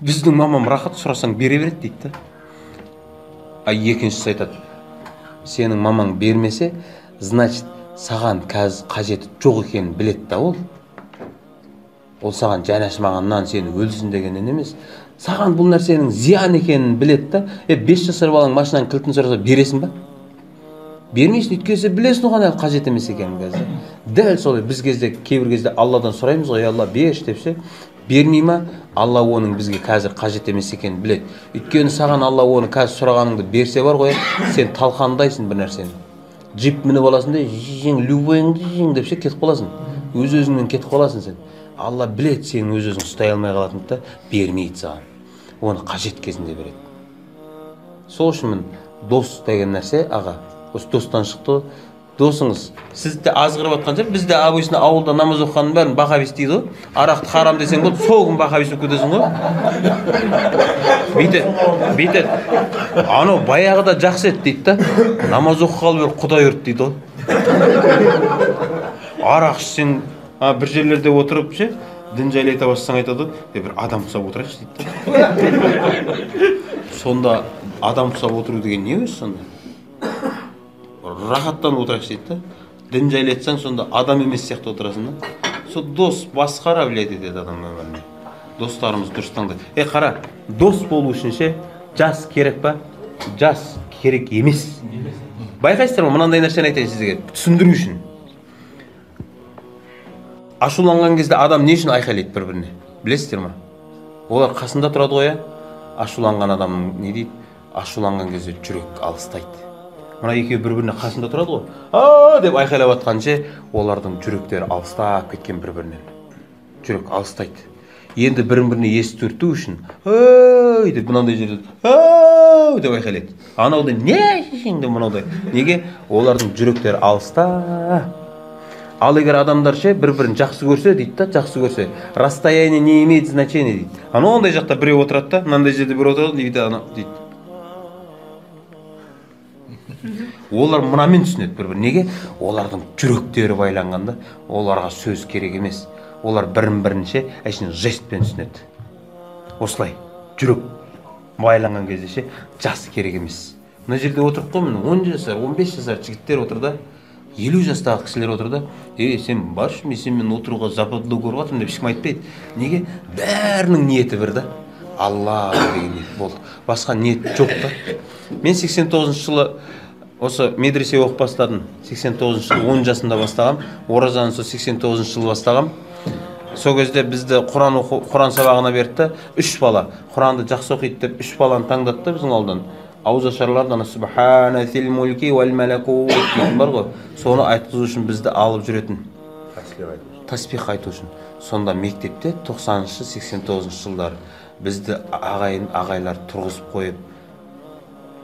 Біздің мамам рахат, сұрасаң бере береді дейді да. А екіншісі айтады, сенің мамаң бермесе, значит, саған қазір қажеті жоқ екенін біледі да ол. Ол саған жан ашымағаннан сені өлсін дегеннен емес, саған бұл нәрсенің зиян екенін біледі да. 5 жасар балаң машинаның кілтін сұраса бересің ба? Бермейсің, өйткені сен білесің оған әлі қажет емес екенін қазір. Дәл солай біз кезде, кейбір кезде Алладан сұраймыз ғой, Алла берші деп ше, бермей ма? Алла оның бізге қазір қажет емес екенін біледі. Өйткені саған Алла оны қазір сұрағаныңды берсе бар ғой, сен талқандайсың бір нәрсені. Джип мініп аласың да, жең, любойыңды жең деп ше, кетіп қаласың. Өз өзіңнен кетіп қаласың сен. Алла біледі сенің өз өзің ұстай алмай қалатыныңды да, бермейді саған. Оны қажет кезінде береді. Сол үшін мін дос деген нәрсе, аға, осы достан шықты. Досыңыз сізді азғырып жатқан шығар. Бізде обычно ауылда намаз оқығанның бәрін бақабис дейді ғой. Арақты харам десең болды, сол күн бақабис болып кетесің ғой. Бүйтеді, бүйтеді. Анау баяғыда жақсы еді дейді да. Намаз оқығалы бері Құдай ұрды дейді ғой. Арақ ішсең, бір жерлерде отырып ше, дін жайлы айта бастасаң айтады ғой, бір адам ұқсап отырайықшы дейді да. Сонда адам ұқсап отыру деген не өзі сонда? Рахаттанып отырайықшы дейді да. Дін жайлы айтсаң, сонда адам емес сияқты отырасың да. Сол дос басқара біледі деді адам өміріне. Достарымыз дұрыс таңдайды. Қара, дос болу үшін ше, жас керек па? Жас керек емес. Байқайсыздар ма, мынандай нәрсені айтайын сізге, түсіндіру үшін. Ашуланған кезде адам не үшін айқайлайды бір-біріне? Білесіздер ма? Олар қасында тұрады ғой, Ашуланған адамның не дейді? Ашуланған кезде жүрек алыстайды. Мына екеуі бір-біріне қасында тұрады ғой. А деп айқайлап атқанша олардың жүректері алыстап кеткен бір-бірінен. Жүрек алыстайды. Енді бірін-біріне естірту үшін ой деп мынандай жерде ау деп айқайлайды. Анау да не шешең деп мынаудай. Неге? Олардың жүректері алыста. Ал егер адамдар ше бір-бірін жақсы көрсе дейді да, жақсы көрсе, расстояние не имеет значения дейді. Анау ондай жақта біреу отырады да, мынандай жерде біреу отырады, дейді анау дейді. Олар мынамен түсінеді бір-бірін. Неге? Олардың жүректері байланғанда, оларға сөз керек емес. Олар бірін-бірінше әшейін жестпен түсінеді. Осылай жүрек байланған кезде ше жас керек емес. Мына жерде отырып қой, міне 10 жасар, 15 жасар жігіттер отыр да, 50 жастағы кісілер отыр да, сен баршы, мен сенімен отыруға западлы көріп жатырмын деп ешкім айтпайды. Неге? Бәрінің ниеті бір да. Алла деген ниет болды. Басқа ниет жоқ та. Мен 89 жылы осы медресе оқып бастадым. 89 жылы 10 жасында бастағам. Оразаны сол 89 жылы бастағам. Сол кезде бізді Құран оқу, Құран сабағына берді. 3 бала Құранды жақсы оқиды деп 3 баланы таңдатты біздің ауылдан. Ауыз ашарлардан ана субханазил мульки уәл малакут дейтін бар ғой. Соны айтқызу үшін бізді алып жүретін. Таспих айту үшін. Сонда мектепте 90-шы, 89-шы жылдары бізді ағайын, ағайлар тұрғызып қойып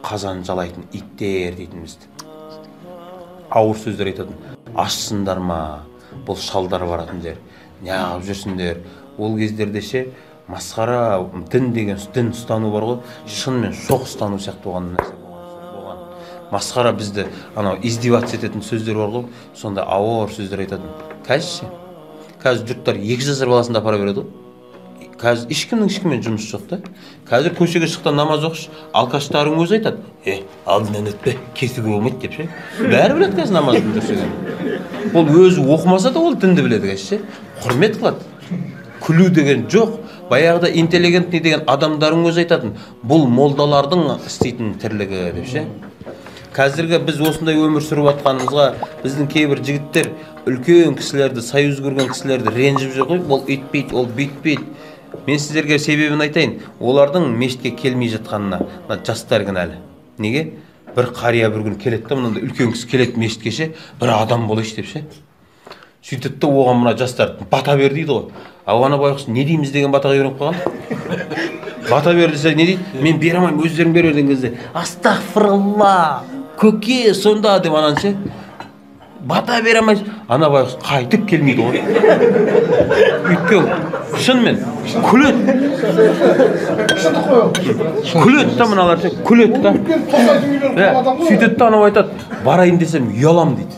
қазан жалайтын иттер дейтін бізді. Ауыр сөздер айтатын. Ашсыңдар ма? Бұл шалдар баратын жер. Неғып жүрсіңдер? Ол кездерде ше масқара, дін деген дін ұстану бар ғой, шынымен шоқ ұстану сияқты болған нәрсе болған. Масқара бізді анау издеваться ететін сөздер бар ғой, сонда ауыр сөздер айтатын. Қазір ше? Қазір жұрттар 2 жасар баласын да апара береді ғой. Қазір ешкімнің ешкіммен жұмысы жоқ та. Қазір көшеге шықта намаз оқыш, алкаштарың өзі айтады, алдынан өтпе, кесуге болмайды деп ше. Бәрі біледі қазір намаздың дұрыс екенін. Ол өзі оқымаса да ол дінді біледі қазір ше. Құрмет қылады. Күлу деген жоқ. Баяғыда интеллигентный деген адамдардың өзі айтатын, бұл молдалардың істейтін тірлігі деп ше. Қазіргі біз осындай өмір сүріп жатқанымызға біздің кейбір жігіттер үлкен кісілерді, союз көрген кісілерді ренжіп жүр ғой, ол өйтпейді, ол бүйтпейді. Мен сіздерге себебін айтайын, олардың мешітке келмей жатқанына мына жастар кінәлі. Неге? Бір қария бір күні келеді де, мынандай үлкен кісі келеді мешітке ше, бір адам болайыншы деп ше. Сөйтеді де оған мына жастар бата бер дейді ғой. Ал ана байғұс не дейміз деген батаға үйреніп қалған. Бата бер десе не дейді? Мен бере алмаймын, өздерің бере деген кезде астағфиралла, көке сонда деп ананы ше. Бата бере алмайсың. Ана байғұс қайтып келмейді ғой. Өйткені шынымен күледі. Күледі да мыналар ше, күледі да. Сөйтеді де анау айтады, барайын десем ұяламын дейді.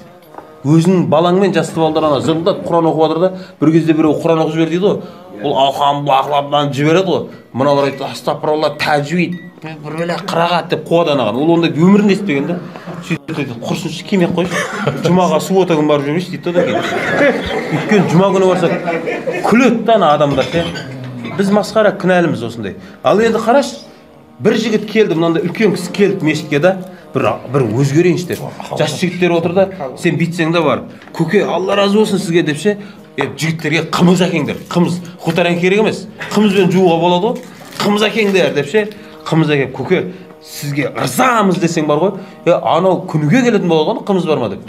Өзінің балаңмен жасты балдар ана зырылдап Құран оқып жатыр да, бір кезде біреу Құран оқып жібер дейді ғой. Ол ауқан бақылап жібереді ғой. Мыналар айтады, астапыралла, тәжвид, бір бөле қырағат деп қуады анаған. Ол ондай өмірінде естімеген да. Сөйтіп айтады, құрсыншы, келмей ақ қойшы. Жұмаға суббота күні барып жүрмейші дейді да одан кейін. Өйткені жұма күні барса күледі да ана адамдар ше. Біз масқара кінәліміз осындай. Ал енді қарашы, бір жігіт келді, мынандай үлкен кісі келді мешітке да, бір өзгерейінші деп. Жас жігіттер отыр да, сен бүйтсең де бар. Көке, Алла разы болсын сізге деп ше. Жігіттерге қымыз әкеңдер, қымыз, хуторян керек емес, қымызбен жууға болады ғой, қымыз әкеңдер деп ше, қымыз әкеп, көке, сізге ырзамыз десең бар ғой, анау күніге келетін болады ғой, қымыз бар ма деп.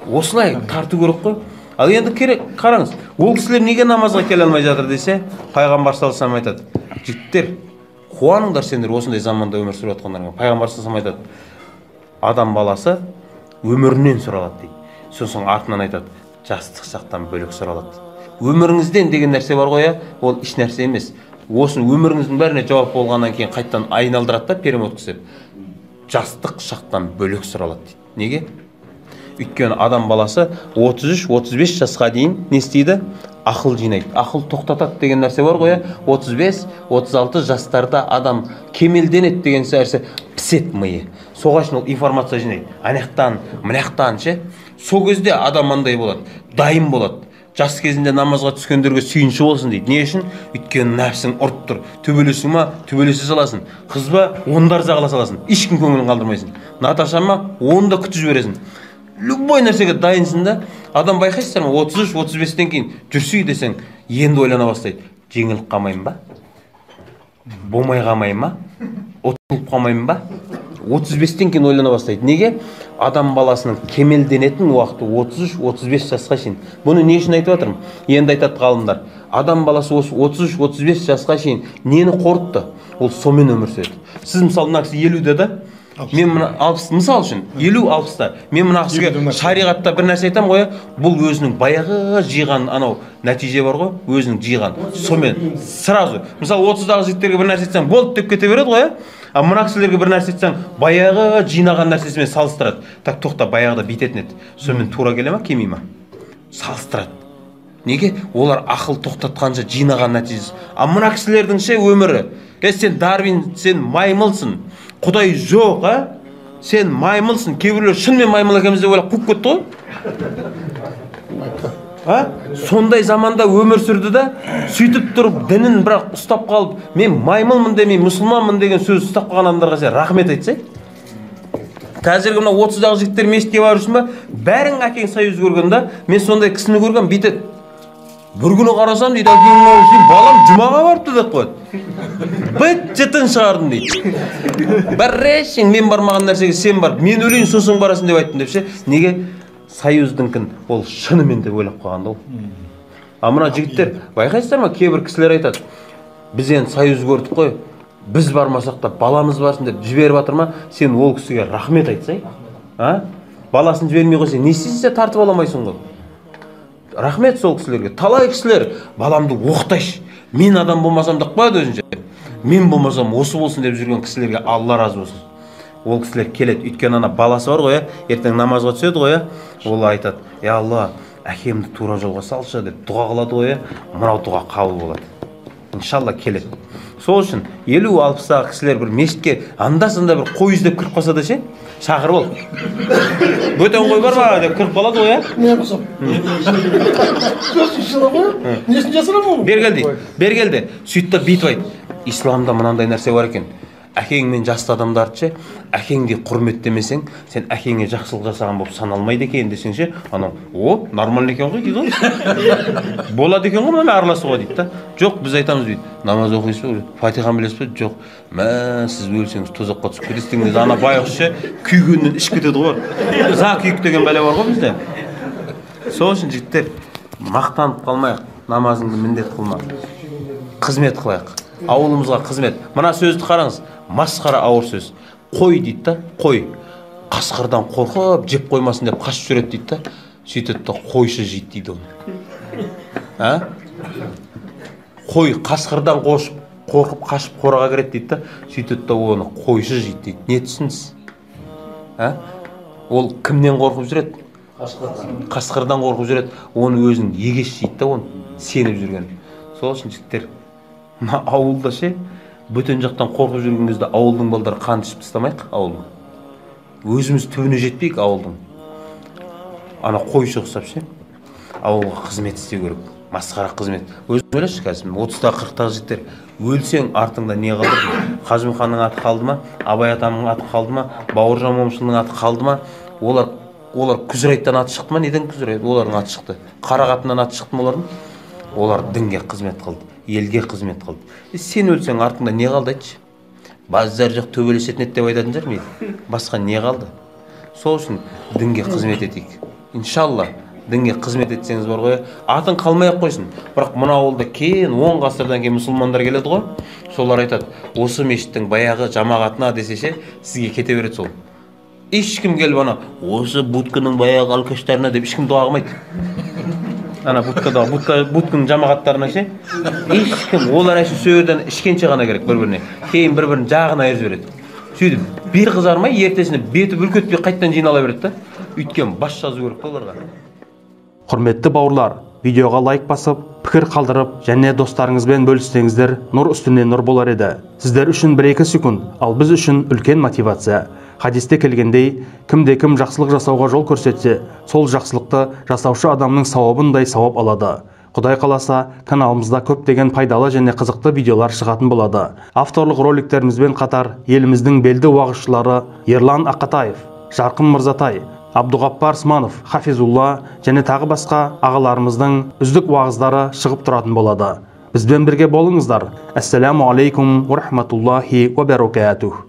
Осылай тарту керек қой. Ал енді керек, қараңыз, ол кісілер неге намазға келе алмай жатыр десе, пайғамбар саллаллаху алейхи вассалам айтады, жігіттер, қуаныңдар сендер осындай заманда өмір сүріп жатқандарыңа. Пайғамбар саллаллаху алейхи вассалам айтады, адам баласы өмірінен сұралады дейді. Сосын артынан айтады, жастық шақтан бөлек сұралады. Өміріңізден деген нәрсе бар ғой, ол еш нәрсе емес. Осын өміріңіздің бәріне жауап болғаннан кейін қайтадан айналдырады да перемотка істеп. Жастық шақтан бөлек сұралады дейді. Неге? Өйткені адам баласы 33-35 жасқа дейін не істейді? Ақыл жинайды. Ақыл тоқтатады деген нәрсе бар ғой, 35-36 жастарда адам кемелденеді деген нәрсе, пісет миы. Соға үшін ол информация жинайды. Анаяқтан, мынаяқтан ше. Сол кезде адам андай болады, дайын болады. Жас кезінде намазға түскендерге сүйінші болсын дейді. Не үшін? Өйткені нәпсің ұрып тұр. Төбелесің ма, төбелесе саласың. Қыз ба, оны да ырза қыла саласың. Ешкім көңілін қалдырмайсың. Наташа ма, оны да күтіп жібересің. Любой нәрсеге дайынсың да. Адам байқайсыздар ма, 33-35-тен кейін жүрсей десең, енді ойлана бастайды. Жеңіліп қалмайын ба? Болмай қалмайын ба? Ұтылып қалмайын ба? 35-тен кейін ойлана бастайды. Неге? Адам баласының кемелденетін уақыты 33-35 жасқа шейін. Бұны не үшін айтып жатырмын? Енді айтады ғалымдар. Адам баласы осы 33-35 жасқа шейін нені қорытты? Ол сонымен өмір сүреді. Сіз мысалы мына кісі 50-де да, мен мына 60, мысал үшін 50-60-та мен мына кісіге шариғатта бір нәрсе айтамын ғой, бұл өзінің баяғы жиған анау нәтиже бар ғой, өзінің жиған. Сонымен сразу. Мысалы 30-дағы жігіттерге бір нәрсе айтсаң, болды деп кете береді ғой, а мына кісілерге бір нәрсе айтсаң, баяғы жинаған нәрсесімен салыстырады. Так, тоқта, баяғыда бүйтетін еді. Сонымен тура келе ма, келмей ма? Салыстырады. Неге? Олар ақыл тоқтатқанша жинаған нәтижесі. А мына кісілердің ше өмірі. Сен Дарвин, сен маймылсың. Құдай жоқ, а? Сен маймылсың. Кейбіреулер шынымен маймыл екенбіз деп ойлап қуып кетті ғой. А? Сондай заманда өмір сүрді да, сөйтіп тұрып дінін бірақ ұстап қалып, мен маймылмын демей, мұсылманмын деген сөз ұстап қалған адамдарға сен рахмет айтсай. Қазіргі мына 30-дағы жігіттер мешітке барып жүрсің ба? Бәрің әкең союз көрген да, мен сондай кісіні көргем, бүйтеді. Бір күні қарасам дейді, әкең балам жұмаға барыпты деп қояды. Быт жытын шығардым дейді. Бәресің, мен бармаған нәрсеге сен бар, мен өлейін сосын барасың деп айттым деп ше. Неге? Союздыңкін ол шынымен деп ойлап қалған да ол. А мына жігіттер, байқайсыздар ма, кейбір кісілер айтады, біз енді союз көрдік қой, біз бармасақ та баламыз барсын деп жіберіп жатыр ма, сен ол кісіге рахмет айтсай. А? Баласын жібермей қойса, не істейсің, сен тартып ала алмайсың ғой. Рахмет сол кісілерге. Талай кісілер баламды оқытайшы, мен адам болмасам деп қояды өзінше. Мен болмасам осы болсын деп жүрген кісілерге Алла разы болсын. Ол кісілер келеді, өйткені ана баласы бар ғой, ертең намазға түседі ғой, ол айтады, е Алла, әкемді тура жолға салшы деп дұға қылады ғой, мынау дұға қабыл болады. Иншалла келеді. Сол үшін 50-60-тағы кісілер бір мешітке анда-санда бір қой іздеп кіріп қалса да ше, шақырып ал. Бөтен қой бар ма деп кіріп қалады ғой, Не болсам. Несін жасырамын оны? Бер кел дейді. Бер кел де. Сөйтті да бүйтіп айт. Исламда мынандай нәрсе бар екен. Әкеңмен жасты адамдарды ше, әкеңді құрметтемесең, сен әкеңе жақсылық жасаған болып саналмайды екен десең ше, анау, о, нормально екен ғой дейді ғой. Болады екен ғой, мына араласуға дейді да. Жоқ, біз айтамыз дейді. Намаз оқисыз ба? Фатиха білесіз бе? Жоқ. Мә, сіз өлсеңіз тозаққа түсіп кетесіз деген кезде ана байғұс ше, күйгеннен ішіп кетеді ғой. За күйік деген бәле бар ғой бізде. Сол үшін жігіттер, мақтанып қалмайық, намазыңды міндет қылма. Қызмет қылайық. Ауылымызға қызмет. Мына сөзді қараңыз, масқара ауыр сөз. Қой дейді да, қой. Қасқырдан қорқып, жеп қоймасын деп қашып жүреді дейді да. Сөйтеді да, қойшы жейді дейді оны. А? Қой қасқырдан қорқып қашып қораға кіреді дейді да. Сөйтеді да, оны қойшы жейді дейді. Не түсінсіз? А? Ол кімнен қорқып жүреді? Қасқырдан қорқып жүреді. Оны өзінің егес жейді да, оны сеніп жүрген. Сол үшін жігіттер, мына ауылда ше, бөтен жақтан қорқып жүрген кезде ауылдың балдары қан ішіп тастамайық ауылдың. Өзіміз түбіне жетпейік ауылдың. Ана қойшы ұқсап ше, ауылға қызмет істеу керек. Масқара қызмет. Өзің ойлашы қазір, 30-та 40-тағы жігіттер, өлсең артыңда не қалдырдың? Қажымұқанның аты қалды ма? Абай атамның аты қалды ма? Бауыржан Момышұлының аты қалды ма? Олар Күзірайттан аты шықты ма? Неден Күзірайт? Олардың аты шықты. Қарақатыннан аты шықты ма олардың? Олар дінге қызмет қылды, елге қызмет қылды. Сен өлсең артыңда не қалды айтшы? Базар жоқ төбелесетін еді деп айтатын шығар мейлі. Басқа не қалды? Сол үшін дінге қызмет етейік. Иншалла, дінге қызмет етсеңіз бар ғой, атың қалмай ақ қойсын. Бірақ мына ауылда кейін 10 ғасырдан кейін мұсылмандар келеді ғой, солар айтады, осы мешіттің баяғы жамағатына десе ше, сізге кете береді сол. Ешкім келіп ана, осы будканың баяғы алкаштарына деп ешкім дұға қылмайды. Ана будкадағы, будканың жамағаттарына ше, ешкім, олар әшейін сол жерден ішкенше ғана керек бір-біріне. Кейін бір-бірін жағын айырып жібереді. Сөйтіп бер қызармай, ертесіне беті бүлк етпей қайтадан жинала береді да. Өйткені бас жазу керек та оларға. Құрметті бауырлар, видеоға лайк басып, пікір қалдырып және достарыңызбен бөліссеңіздер, нұр үстіне нұр болар еді. Сіздер үшін 1-2 секунд, ал біз үшін үлкен мотивация. Хадисте келгендей, кімде-кім жақсылық жасауға жол көрсетсе, сол жақсылықты жасаушы адамның сауабындай сауап алады. Құдай қаласа, каналымызда көптеген пайдалы және қызықты видеолар шығатын болады. Авторлық роликтерімізбен қатар еліміздің белді уағызшылары Ерлан Ақатаев, Жарқын Мырзатай, Абдуғаппар Сманов, Хафизулла және тағы басқа ағаларымыздың үздік уағыздары шығып тұратын болады. Бізбен бірге болыңыздар. Ассаламу алейкум ва рахматуллахи ва баракатух.